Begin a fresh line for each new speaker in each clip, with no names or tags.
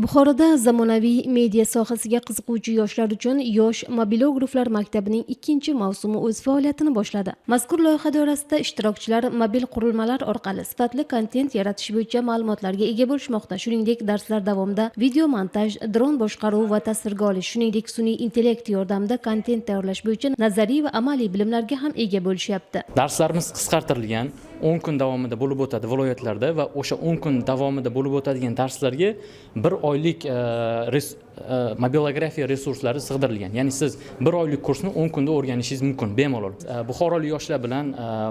Buxoroda zamonaviy media sohasiga qiziquvchi yoshlar uchun Yosh mobilograflar maktabining ikkinchi mavsumi o'z faoliyatini boshladi. Mazkur loyiha doirasida ishtirokchilar mobil qurilmalar orqali sifatli kontent yaratish bo'yicha ma'lumotlarga ega bo'lishmoqda. Shuningdek, darslar davomida video montaj, dron boshqaruvi va tasvirga olish, shuningdek, sun'iy intellekt yordamida kontent tayyorlash bo'yicha nazariy va amaliy bilimlarga ham ega bo'lishyapti.
Darslarimiz qisqartirilgan, 10 kun davomida bo'lib o'tadi viloyatlarda va o'sha 10 kun davomida bo'lib o'tadigan darslarga bir oylik mobilografiya resurslari sig'dirilgan. Ya'ni siz bir oylik kursni 10 kunda o'rganishingiz mumkin bemalol. Buxorolik yoshlar bilan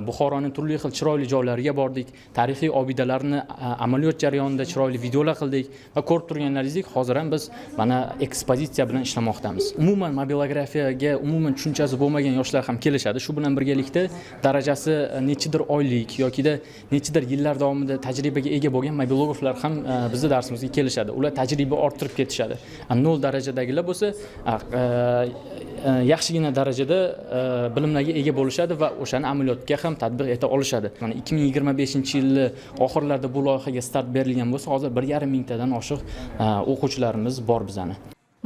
Buxoroning turli xil chiroyli joylariga bordik, tarixiy obidalarni amaliyot jarayonida chiroyli videolar qildik va ko'rib turganlaringizdek, hozir ham biz mana ekspozitsiya bilan ishlamoqdamiz. Umuman mobilografiyaga umuman tushunchasi bo'lmagan yoshlar ham kelishadi. Shu bilan birgalikda darajasi nechidir oylik yokida nechidir yillar davomida tajribaga ega bo'lgan mobilograflar ham bizni darsimizga kelishadi. Ular tajriba orttirib ketishadi. Nol darajadagilar bo'lsa yaxshigina darajada bilimlarga ega bo'lishadi va o'shani amaliyotga ham tatbiq eta olishadi. Mana, 2025 yilni oxirlarida bu loyihaga start berilgan bo'lsa, hozir 1,5 mingtadan oshiq o'quvchilarimiz bor bizani.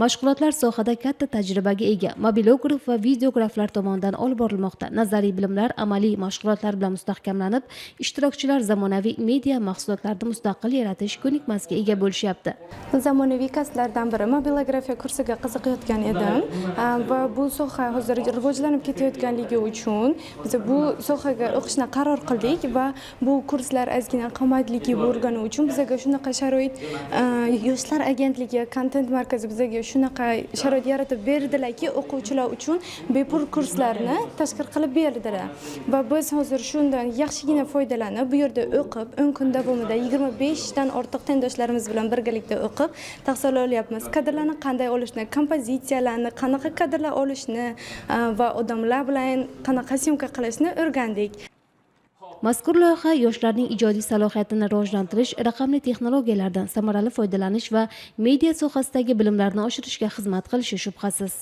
Mashg'ulotlar sohada katta tajribaga ega mobilograf va videograflar tomonidan olib borilmoqda. Nazariy bilimlar amaliy mashg'ulotlar bilan mustahkamlanib, ishtirokchilar zamonaviy media mahsulotlarini mustaqil yaratish ko'nikmasiga ega bo'lishyapti.
Zamonaviy kasblardan biri mobilografiya kursiga qiziqayotgan edim va bu soha hozir rivojlanib ketayotganligi uchun biz bu sohaga o'qishni qaror qildik va bu kurslar ozgina qimmatligi bo'lgani uchun bizaga shunaqa sharoit, Yoshlar agentligi kontent markazi bizaga shunaqa sharoit yaratib berdilarki, o'quvchilar uchun bepul kurslarni tashkil qilib berdilar va biz hozir shundan yaxshigina foydalanib, bu yerda o'qib, 10 kun davomida 25dan ortiq tengdoshlarimiz bilan birgalikda o'qib, tahsil olyapmiz. Kadrlarni qanday olishni, kompozitsiyalarni, qanaqa kadrlar olishni va odamlar bilan qanaqa съёмка qilishni o'rgandik.
Mazkur loyiha yoshlarning ijodiy salohiyatini rivojlantirish, raqamli texnologiyalardan samarali foydalanish va media sohasidagi bilimlarni oshirishga xizmat qilishi shubhasiz.